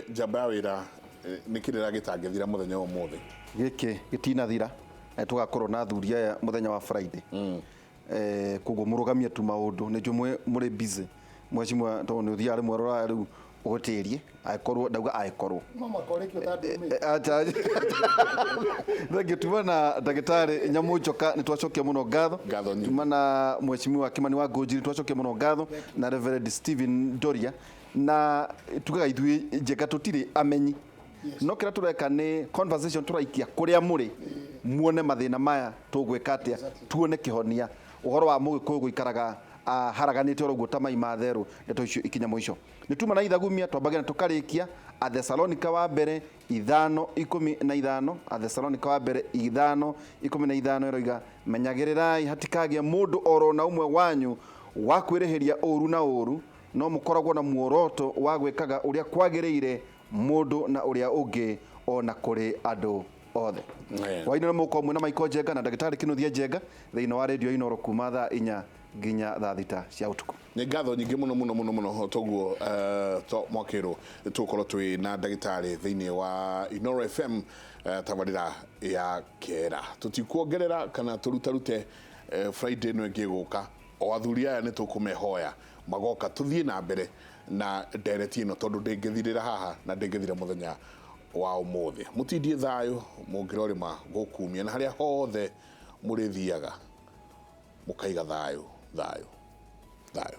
Njamba ya wĩra, nĩ kĩrĩra gĩtangĩthira mũthenya wa ũmũthĩ. Gĩkĩ gĩtinathira na tũgakorwo na athuri aya mũthenya wa Friday. Koguo mũrũgamie tu maũndũ, nĩ njũĩ mũrĩ busy mheshimiwa, tondũ nĩ ũthiaga rĩmwe rũraya rĩu ũgũtĩrie angĩkorwo ndauga angĩkorwo. No makorĩkio ta ndumĩte. Acha. Thengiũ tuma na ndagĩtarĩ Nyamũ Njoka, nĩ twacokia mũno ngatho. Ngatho nyingĩ. Tuma na mheshimiwa Kimani wa Ngũnjiri, twacokia mũno ngatho, na Reverend Stephen Ndoria. Na tugaga ithuĩ Njenga tũtirĩ amenyi, no kĩrĩa tũreka nĩ conversation tũraikia kũrĩa mũrĩ, muone mathĩna maya tũgwĩka atĩa, tuone kĩhonia. Ũhoro wa mũgĩkũyũ gũikaraga haraganĩte oro ũguo ta mai ma therũ, ndeto icio ikinya mũico. Nĩ tuma na ithagumia twambagia na tũkarĩkia Athesalonika wa mbere 5:15. Athesalonika wa mbere 5:15 ĩroiga, menyagĩrĩrai hatikagĩe mũndũ oro na ũmwe wanyu wa kwĩrĩhĩria ũũru na ũũru, no mũkoragwo na muoroto wa gwĩkaga ũrĩa kwagĩrĩire mũndũ na ũrĩa ũngĩ o na kũrĩ andũ othe. Hwaĩ-inĩ nĩ mũgũkorwo mwĩna Michael Njenga na ndagĩtarĩ Kinuthia Njenga thĩinĩ wa rĩndiũ ya Inooro kuma thaa 4 nginya thaa 6 cia ũtukũ. Nĩ ngatho nyingĩ mũno mũno mũno mũno toguo to mwakĩrwo tũgũkorwo twĩ na ndagĩtarĩ thĩinĩ wa Inooro FM, tabarĩra ya kera tũtikuongerera kana tũrutarute. Friday ĩno ĩngĩ ĩgũka o athuri aya nĩ tũkũmehoya magoka tũthiĩ na mbere na ndereti ĩno, tondũ ndĩngĩthirĩra haha na ndĩngĩthira mũthenya wa ũmũthĩ. Mũtindie thayũ mũngĩrorĩma gũkumia, na harĩa hothe mũrĩthiaga mũkaiga thayũ, thayũ, thayũ.